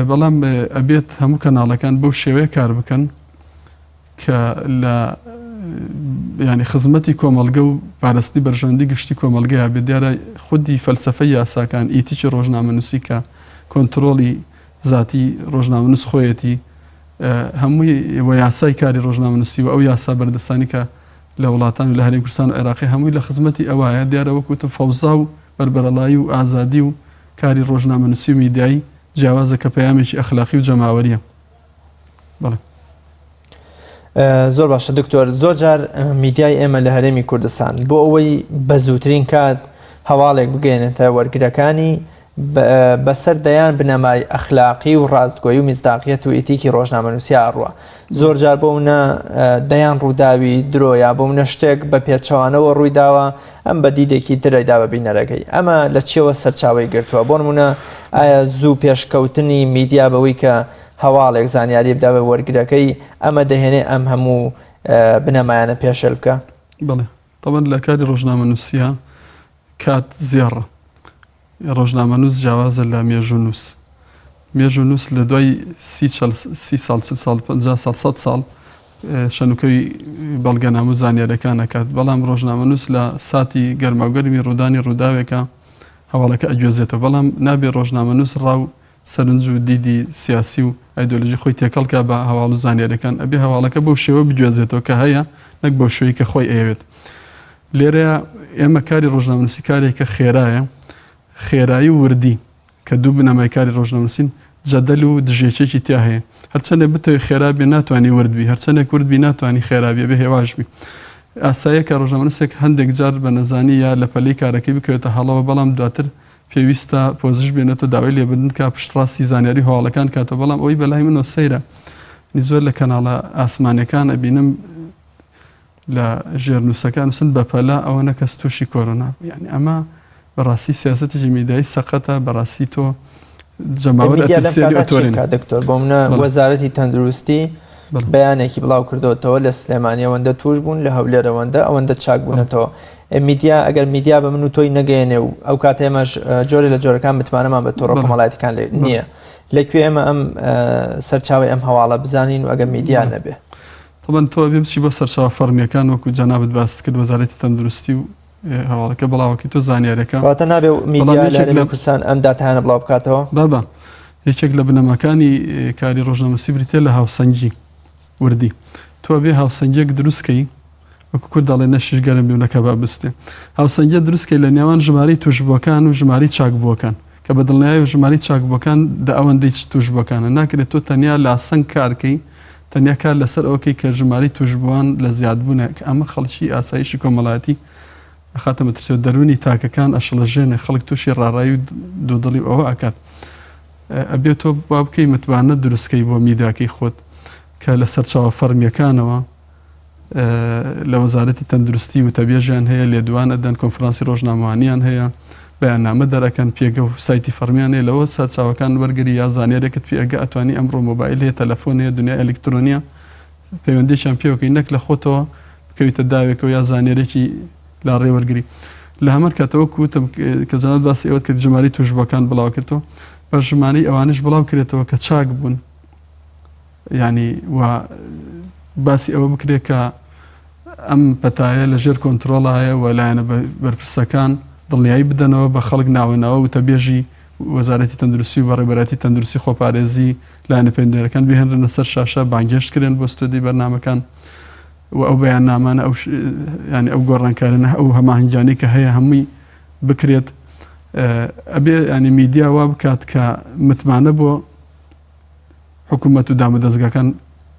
بەڵام ئەبێت هەموو کەناڵەکان بەو شێوەیە کار بکەن کە لە ینی خزمەتی کۆمەلگە و پارستی بەرژەوەندی گشتی کۆمەلگەیە بێت دیارە خودی فەلسفە یاساکان ئیتیکی ڕۆژنامەنووسی کە کۆنتترۆلی زاتی ڕۆژنامەنووس خۆیەتی هەمووی و یاسای کاری ڕۆژنامەنووسی و ئەو یاسا بەردەستانی کە لە وڵاتان و لە هەرێمی کوردستان و عێراقی هەمووی لە خزمەتی ئەوایە، دیارە وەک وتم فەوزا و بەربەرەڵایی و ئازادی و کاری ڕۆژنامەنووسی و میدیایی جیاوازە کە پەیامێکی ئەخلاقی و جەماوەرییە. بەڵێ. زۆر باشە دکتۆر زۆر جار میدیای ئێمە لە هەرێمی کوردستان بۆ ئەوەی بە زووترین کات هەواڵێک بگەێنێتە وەرگرەکانی بەسەر دەیان بنەمای ئەخلاقی و ڕاستگۆیی و میسداقیەت و ئیتیکی ڕۆژنامەنووسیا ئەڕوا. زۆر جار بۆ منە دەیان ڕووداوی درۆ یا بۆ منە شتێک بە پێچەوانەوە ڕووی داوە ئەم بە دیدێکی ترەیدا بە بینەرەکەی. ئەمە لە چیەوە سەرچاوەی گرتووە؟ بۆ نمونە ئایا زوو پێشکەوتنی میدیا بەوەی کە هەواڵێک زانیاری بدا بە وەرگرەکەی ئەمە دەهێنێ ئەم هەموو بنەمایانە پێشێل بکا؟ بەڵێ تەبعەن لە کاری ڕۆژنامەنووسیا کات زێڕە. ڕۆژنامەنووس جیاوازە لە مێژوونووس. مێژوونووس لە دوای سی چل سی ساڵ چل ساڵ پەنجا ساڵ سەد ساڵ شەنوکەوی بەڵگەنامە و زانیاریەکان ئەکات، بەڵام ڕۆژنامەنووس لە ساتی گەرماوگەرمی ڕوودانی ڕووداوێکە هەواڵەکە ئەگوێزێتەوە، بەڵام نابێ ڕۆژنامەنووس ڕا و سەرنج و دیدی سیاسی و ئایدۆلۆژی خۆی تێکەڵ کا بە هەواڵ و زانیاریەکان، ئەبێ هەواڵەکە بەو شێوە بگوێزێتەوە کە هەیە نەک بەو شێوەی کە خۆی ئەیەوێت. لێرەیا ئێمە کاری ڕۆژنامەنووسی کارێکە خێرایە، خێرایی و وردی کە دوو بنەمای کاری ڕۆژنامەنووسین، جەدەل و دژیەکێکی تیا هەیە. هەرچەندێک بتەوێ خێرا بی ناتوانی ورد بی، هەرچەندێک ورد بی ناتوانی خێرا بی، ئەبێ هێواش بی. ئاساییە کە ڕۆژنامەنووسێک هەندێک جار بە نەزانی یا لە پەلەی کارەکەی بکەوێتە هەڵەوە، بەڵام دواتر پێویستە پۆزش بێنێتەوە داوای لێبوردن بکات پشتڕاستی زانیاری و هەواڵەکان کاتەوە بەڵام ئەوەی بەلای منەوە سەیرە یعنی زۆر لە کەناڵە ئاسمانەکان ئەبینم لە ژێرنووسەکان نووسن بەپەلە ئەوە کەس تووشی کۆرۆنا بوو یعنی ئەمە بەڕاستی سیاسەتێکی میدیایی سەقەتە بەڕاستی تۆ جەماوەر میدیا لەم ئەترسێنی کاتە چی ئەتۆرێنی بکات دکتۆر بۆ منە بەڵێ وەزارەتی تەندروستی بەڵێ بەیانێکی بڵاو کردوتەوە لە سلێمانی ئەوەندە توش بوون لە هەولێر ئەوەندە ئەوەندە چاک بەڵێ بوونەتەوە میدیا ئەگەر میدیا بە من و تۆی نەگەیەنێ و ئەو کاتە ئێمەش جۆرێ لە جۆرەکان متمانەمان بە تۆڕە کۆمەڵایەتیەکان لێ نییە لە کوێ ئێمە ئەم سەرچاوی ئەم هەواڵە بزانین و ئەگەر میدیا نەبێ؟ تەبەن تۆ ئەبێ بچی بۆ سەرچاوە فەرمیەکان وەکو جەنابت باست کرد وەزارەتی تەندروستی و هەواڵەکە بڵاوەکەی تۆ زانیارەکە واتە نابێ میدیا لە کوردستان ئەم داتایانە بڵاو بکاتەوە؟ بابا یەکێک لە بنەماکانی کاری ڕۆژنامەنووسی بریتیە لە هاوسەنگی وردی تۆ ئەبێ هاوسەنگیەک دروست کەی وەکو کورد دەڵێ نە شیش گەرم بی و نە کەباب بسوتێ. هاوسەنگیە دروست کەی لە نێوان ژمارەی توشبووەکان و ژمارەی چاکبووەکان کە بە دڵنیایەوە ژمارەی چاکبووەکان دە ئەوەندەی توشبووەکانە. ناکرێت تۆ تەنیا لاسەنگ کار کەی تەنیا کار لەسەر ئەوە کەی کە ژمارەی توشبووان لە زیادبوونە کە ئەمە خەڵکی ئاسایشی کۆمەڵایەتی ئەخاتە مەترسیەوە دەروونی تاکەکان ئەشڵەژێنێ خەڵک تووشی ڕاڕایی و دوودڵی و ئەوە ئەکات. ئەبێ تۆ وا بکەی متمانە دروست کەی بۆ میدیاکەی خۆت کە لە سەرچاوە فەرمییەکانەوە لە وەزارەتی تەندروستی وتەبێژیان هەیە، لێدوان ئەدەن، کۆنفرانسی ڕۆژنامەوانیان هەیە، بەیاننامە دەرئەکەن، پێگە و سایتی فەڕمیان هەیە، لەوە سەرچاوەکان وەرگری یا زانیارێکت پێ ئەگا ئەتوانی ئەمڕۆ مۆبایل هەیە، تەلەفۆن هەیە، دنیای ئەلیکترۆنیە، پەیوەندیەکیان پێوە کەی نەک لە خۆتەوە بکەویتە داوێکەوە یا زانیارێکی لاڕێ وەرگری. لە هەمان کاتەوە وەکو وتم کە جەنابت باسی ئەوەت کرد ژمارەی تووشبووەکان بڵاوکردەوە، بە ژمارەی ئەوانەش بڵاو کرێتەوە کە چاک بوون. یانی و باسی ئەوە بکرێت کە ئەم پەتایە لە ژێر کۆنتترۆڵایە و لایەنە بەرپرسەکان دڵنیایی بدەنەوە بە خەڵک ناوەناوە وتەبێژی وەزارەتی تەندروستی و بەڕێبەرایەتی تەندروستی خۆپارێزی لایەنە پەیوەندیدارەکان بهێنرێنە سەر شاشە بانگهێشت کرێن بۆ ستۆدیۆی بەرنامەکان و ئەو بەیاننامانە ئەو ینی ئەو گۆڕانکارانە ئەو هەماهەنگیانەی کە هەیە هەمووی بکرێت ئەبێ ینی میدیا وا بکات کە متمانە بۆ حکومەت و دامودەزگاکان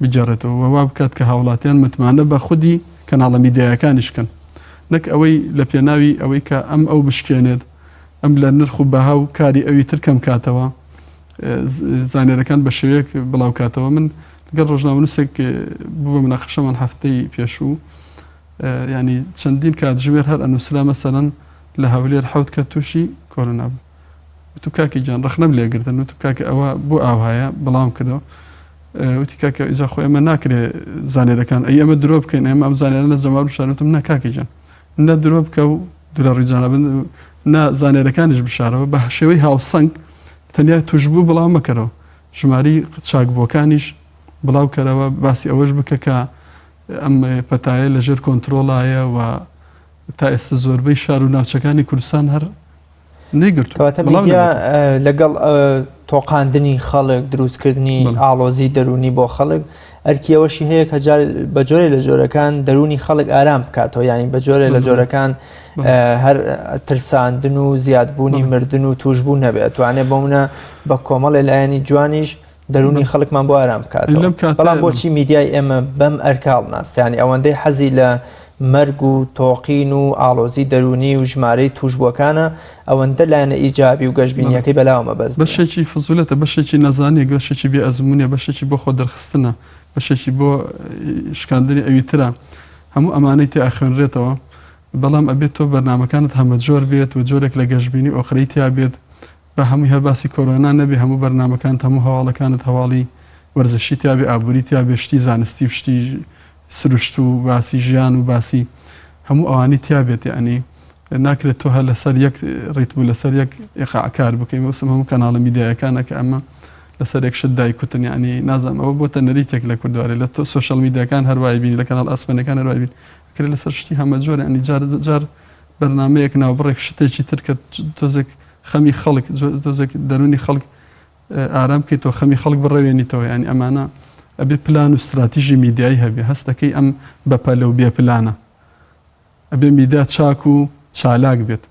بگێڕێتەوە و وا بکات کە هاوڵاتیان متمانە بە خودی کەناڵە میدیایەکانیش بکەن نەک ئەوەی لە پێناوی ئەوەی کە ئەم ئەو بشکێنێت ئەم لە نرخ و بەها و کاری ئەوی تر کەم کاتەوە زانیارەکان بە شێوەیەک بڵاو کاتەوە من لەگەڵ ڕۆژنامەنووسێک بوو بە مناقەشەمان هەفتەی پێشوو ینی چەندین کاتژمێر هەر ئەنووسرا مەسەلەن لە هەولێر حەوت کە تووشی کۆرۆنا بوو وتم کاکە گیان ڕەخنەم لێگرتن وتم کاکە ئەوە بۆ ئاوهایە بڵاوم کردەوە وتی کاکە ئیجا خۆ ئێمە ناکرێ زانێرەکان ئەی ئەمە درۆ بکەین ئێمە ئەم زانێرە لە جەماوەر بشارن وتم نا کاکە گیان نە درۆ بکە و دوورە ڕیجانە بن نا زانێرەکانیش بشارەوە بە شێوەی هاوسەنگ تەنیا توشبوو بڵاو مەکەرەوە ژماری چاکبووەکانیش بڵاو کەرەوە باسی ئەوەش بکە کە ئەم پەتایە لەژێر کۆنتترۆڵایە و تا ئێستا زۆربەی شار و ناوچەکانی کوردستان هەر نەیگرتووە. کەواتە میدیا لەگەڵ تۆقاندنی خەڵک، دروستکردنی ئاڵۆزی دەروونی بۆ خەڵک، ئەرکی ئەوەشی هەیە کە جار بە جۆرێ لە جۆرەکان دەروونی خەڵک ئارام بکاتەوە، یانی بە جۆرێ لە جۆرەکان هەر ترساندن و زیادبوونی مردن و تووشبوون نەبێت، ئەتوانێت بۆ منە بە کۆمەڵێ لایەنی جوانیش دەروونی خەڵکمان بۆ ئارام بکاتەوە. بەڵام بۆچی میدیای ئێمە بەم ئەرکە هەڵناستێ؟ یانی ئەوەندەی حەزی لە مەرگ و تۆقین و ئاڵۆزی دەروونی و ژمارەی تووشبووەکانە، ئەوەندە لایەنە ئیجابی و گەشبینییەکەی بەلاوە مەبەست نییە. بەشێکی فزولەتە، بەشێکی نەزانییە، بەشێکی بێ ئەزموونیە، بەشێکی بۆ خۆ دەرخستنە، بەشێکی بۆ شکاندنی ئەویترە، هەموو ئەمانەی تێ ئەخوێنرێتەوە، بەڵام ئەبێت تۆ بەرنامەکانت هەمەجۆر بێت و جۆرێک لە گەشبینی و ئۆقرەی تیا بێت، با هەمووی هەر باسی کۆرۆنا نەبێ، هەموو بەرنامەکانت، هەموو هەواڵەکانت هەواڵی وەرزشی تیا بێ، ئابووری تیا بێ، شتی زانستی و شتی سروشت و باسی ژیان و باسی هەموو ئەوانەی تیا بێت یعنی ناکرێت تۆ هەر لەسەر یەک ڕیتم و لەسەر یەک ئیقاع کار بکەی مەوسم هەموو کەناڵە میدیایەکانە کە ئەمە لەسەر یەک شت دایکوتن یعنی نازانم ئەوە بۆتە نەریتێک لە کوردوارێ لە تۆ سۆشیال میدیاکان هەروای بینی لە کەناڵ ئاسمانەکان هەروای بینی کرێت لەسەر شتی هەمە جۆر یعنی جار جار بەرنمەیەک ناوبڕێک شتێکی تر کە تۆزێک خەمی خەڵک تۆزێک دەرونی خەڵک ئارام بکەیتەوە خەمی خەڵک بڕەوێنیتەوە یانی ئەمانە ئەبێ پلان و ستراتیژی میدیایی هەبێ هەست دەکەی ئەم بەپەلە و بێ پلانە ئەبێ میدیا چاک و چالاک بێت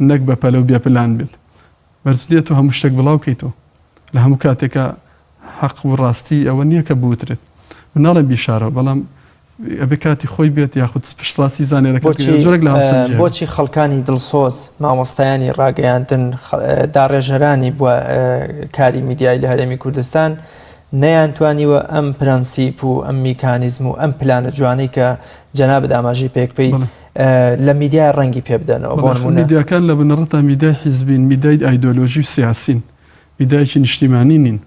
نەک بەپەلە و بێ پلان بێت مەرج نییە تۆ هەموو شتێک بڵاو کەیتەوە لە هەموو کاتێکا حەق و ڕاستی ئەوە نییە کە بوترێت من ناڵێم بیشارەوە بەڵام ئەبێ کاتی خۆی بێت یاخود پشتڕاستی زانیارەکە بۆچی زۆرێک لە هاوسەنگی هەبێت. بۆچی خەڵکانی دڵسۆز، مامۆستایانی ڕاگەیاندن، داڕێژەرانی بوە کاری میدیایی لە هەرێمی کوردستان نەیانتوانیوە ئەم پرەنسیپ و ئەم میکانیزم و ئەم پلانە جوانەی کە جەنابت ئاماژەی پێک پێی لە میدیا ڕەنگی پێ بدەنەوە بۆ نموونە میدیاکان لە بنەڕەتا میدیای حیزبین، میدیای ئایدۆلۆژی و سیاسین، میدیایەکی نیشتیمانی نین.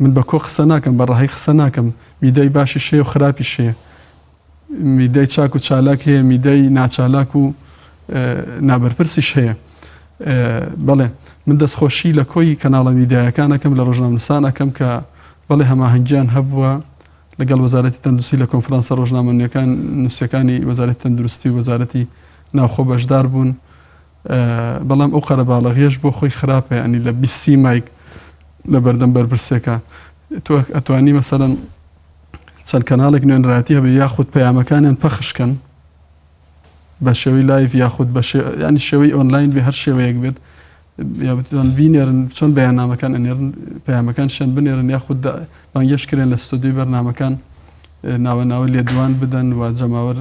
من بە کۆ قسە ناکەم، بە ڕەهای قسە ناکەم، میدیای باشیش هەیە و خراپیش هەیە. میدیای چاک و چالاک هەیە، میدیای ناچالاک و نابەرپرسیش هەیە. بەڵێ من دەستخۆشی لە کۆی کەناڵە میدیایەکان ئەکەم، لە ڕۆژنامەنووسان ئەکەم کە بەڵێ هەماهەنگیان هەبووە لەگەڵ وەزارەتی تەندروستی لە کۆنفرانسە ڕۆژنامەنوویەکان نووسەکانی وەزارەتی تەندروستی و وەزارەتی ناوخۆ بەشدار بوون. بەڵام ئەو قەرەباڵغیەش بۆ خۆی خراپە ینی لە بیسی مایک لە بەردەم بەرپرسێکە تۆ ئەتوانی مەسەرەن چەند کەناڵێک نوێنەرایەتی هەبێ یاخود پەیامەکانیان پەخشکەن بە شێوەی live یاخود بە ینی شێوەی ئۆنلاین بێ هەر شێوەیەک بێت یاخود بینێرن چۆن بەیاننامەکان ئەنێرن پەیامەکان شەن بنێرن یاخود بانگێش کرێن لە ستۆدیۆی بەرنامەکان ناوە ناوە لێدوان بدەن و جەماوەر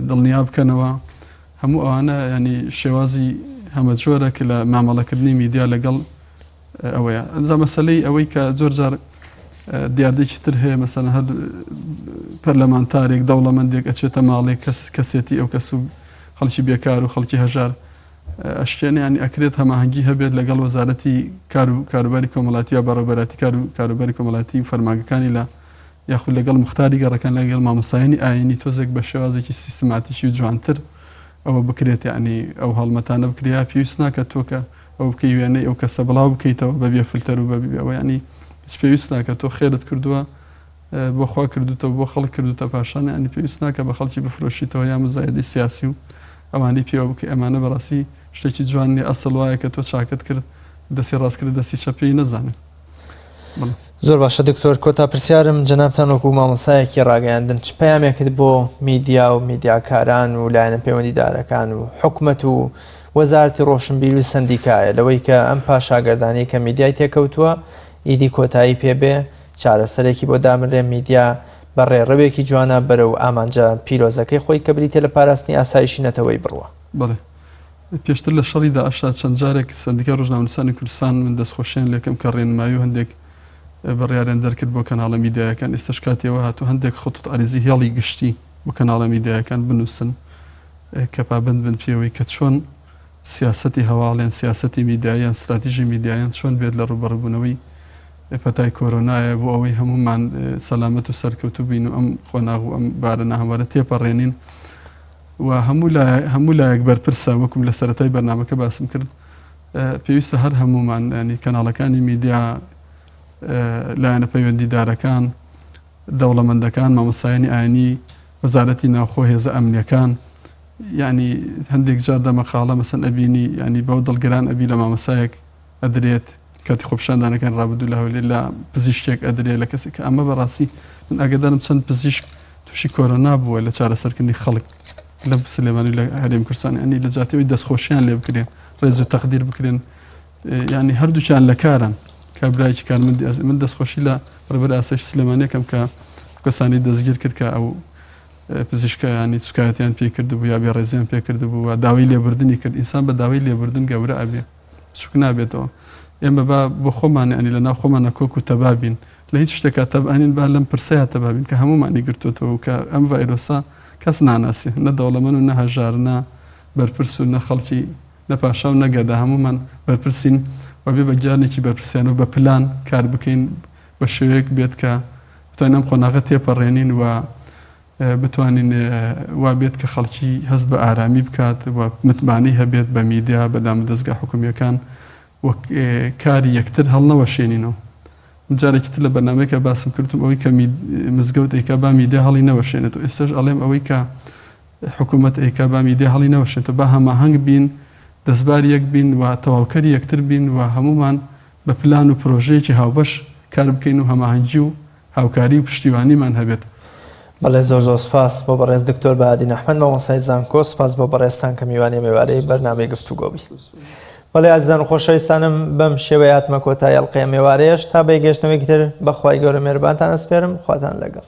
دڵنیا بکەنەوە هەموو ئەوانە ینی شێوازی هەمەجۆرە کە لە مامەڵەکردنی میدیا لەگەڵ ئەوەیە ئەنجا مەسلەی ئەوەی کە زۆر جار دیاردێکی تر هەیە مەسەن هەر پەرلەمانتارێک دەوڵەمەندێک ئەچێتە ماڵێک کەس کەسێتی ئەو کەس و خەڵکی بێکار و خەڵکی هەژار ئەشکێنە ینی ئەکرێت هەماهەنگی هەبێت لەگەڵ وەزارەتی کار و کاروباری کۆمەڵاتی یا بەڕێوەبەراتی کار و کاروباری کۆمەڵاتی و فەرمانگەکانی لە یاخود لەگەڵ موختاری گەڕەکان لەگەڵ مامۆستایانی ئایینی تۆزێک بە شێوازێکی سیستماتیکی و جوانتر ئەوە بکرێت یعنی ئەو هەڵمەتانە بکرێت یا پێویست ناکە تۆ کە ئەو بکەی وێنەی ئەو کەسە بڵاو بکەیتەوە بە بێ فلتەر و بە بێ ئەوە یعنی هیچ پێویست ناکە تۆ خێرت کردووە بۆ خوا کردوتە بۆ خەڵک کردوتە پاشان ینی پێویست ناکە بە خەڵکی بفرۆشیتەوە یا مزایدەی سیاسی و ئەوانەی پێوە بکەی ئەمانە بەڕاستی شتێکی جوان نیە ئەسڵ وایە کە تۆ چاکت کرد دەستی ڕاست کرد دەستی چەپ پێی نەزانێت. زۆر باشە دکتۆر کۆتا پرسیارم جەنابتان وەکو مامۆستایەکی ڕاگەیاندن چ پەیامێکت بۆ میدیا و میدیاکاران و لایەنە پەیوەندیدارەکان و حکومەت و وەزارەتی ڕۆشنبیر و سەندیکایە لەوەی کە ئەم پاشاگەردانی کە میدیای تێکەوتووە ئیدی کۆتایی پێبێ چارەسەرێکی بۆ دابنرێ میدیا بە ڕێڕەوێکی جوانە بەرەو ئامانجە پیرۆزەکەی خۆی کە بریتە لە پاراستنی ئاسایشی نەتەوەی بڕوا. بەڵێ پێشتر لە شەڕی داعشدا چەند جارێک سەندیکای ڕۆژنامەنووسانی کوردستان من دەستخۆشیان لێکەم کە ڕێنمایی و هەندێک بڕیاریان دەرکرد بۆ کەناڵە میدیایەکان ئێستاش کاتی ئەوە هاتوو هەندێک خطوط عریضی هێڵی گشتی بۆ کەناڵە میدیایەکان بنووسن کە پابەند بن پێوەی کە چۆن سیاسەتی هەواڵیان سیاسەتی میدیاییان ستراتیژی میدیایان چۆن بێت لە ڕووبەڕووبوونەوەی پەتای کۆرۆنایە بۆ ئەوەی هەموومان سەلامەت و سەرکەوتوو بین و ئەم قۆناغ و ئەم بارە ناهەموارە تێپەڕێنین. و هەموو هەموو لایەک بەرپرسە وەکم لە سەرەتای بەرنامەکە باسم کرد پێویستە هەر هەمومان ینی کەناڵەکانی میدیا لایەنە پەیوەندیدارەکان دەوڵەمەندەکان مامۆستایانی ئاینی وەزارەتی ناوخۆ هێزە ئەمنیەکان یعنی هەندێک جار دەمەقاڵە مەسەن ئەبینی ینی بەو دڵگران ئەبی لە مامۆسایەک ئەدرێت کاتی خۆپیشاندانەکان ڕابردوو لە هەولێر لە پزیشکێک ئەدرێ لە کەسێک کە ئەمە بەڕاستی من ئاگادارم چەند پزیشک تووشی کۆرۆنا بووە لە چارەسەرکردنی خەڵک لە سلێمانی لە هەرێم کوردستان ینی لە جاتەوەی دەستخۆشیان لێ بکرێن ڕێز و تەقدیر بکرێن ینی هەردووکیان لە کارن کابرایکی کارمەندی من دەستخۆشی لە ڕێبەر ئاسایش سلێمانیەکەم کە کەسانی دەستگیر کرد کە ئەو پزیشکە ینی سوکایەتیان پێ کردبوو یا بێڕێزیان پێ کردبوو و داوای لێبوردنی کرد ئینسان بە داوای لێبوردن گەورە ئەبێ بچوک نابێتەوە ئێمە با بۆ خۆمان ینی لە ناو خۆمانە کۆک و تەبا بین لە هیچ شتێکا تەبانین با لەم پرسەیە تەبا بین کە هەموومانی گرتوتەوە کە ئەم ڤایرۆسە کەس ناناسێ نە دەوڵەمەن و نە هەژار نە بەرپرس و نە خەڵکی نە پاشا و نە گەدا هەموومان بەرپرسین و بێ بە گیانێکی بەرپرسیانە و بە پلان کار بکەین بە شێوەیەک بێت کە بتوانین ئەم قۆناغە تێپەڕێنین و بتوانین وا بێت کە خەڵکی هەست بە ئارامی بکات و متمانەی هەبێت بە میدیا بە دامودەزگا حکومییەکان و کاری یەکتر هەڵنەوەشێنینەوە. من جارێکی تر لە بەرنامەیەکا باسم کردم ئەوەی کە مزگەوت ئەیکا با میدیا هەڵی نەوەشێنێتەوە ئێستاش ئەڵێم ئەوەی کە حکوومەت ئەیکا با میدیا هەڵی نەوەشێنێتەوە با هەماهەنگ بین دەستباری یەک بین و تەواوکەری یەکتر بین و هەموومان بە پلان و پرۆژەیەکی هاوبەش کار بکەین و هەماهەنگی و هاوکاری و پشتیوانیمان هەبێت. بەڵێ زۆر زۆر سوپاس بۆ بەڕێز دکتۆر بەهادین ئەحمەد مامۆستای زانکۆ سوپاس بۆ بەڕێزتان کە میوانی ئەم ئێوارەی بەرنامەی گفتوگۆ بی. بەڵێ ئازیزان و خۆشەویستانم بەم شێوەیە هاتمە کۆتایی ئەڵقەی ئەم ئێوارەیەش تا بەیگەشتنەوەیەکی تر بەخوای گەورە مێرەبانتان ئەسپێرم خواتان لەگەڵ.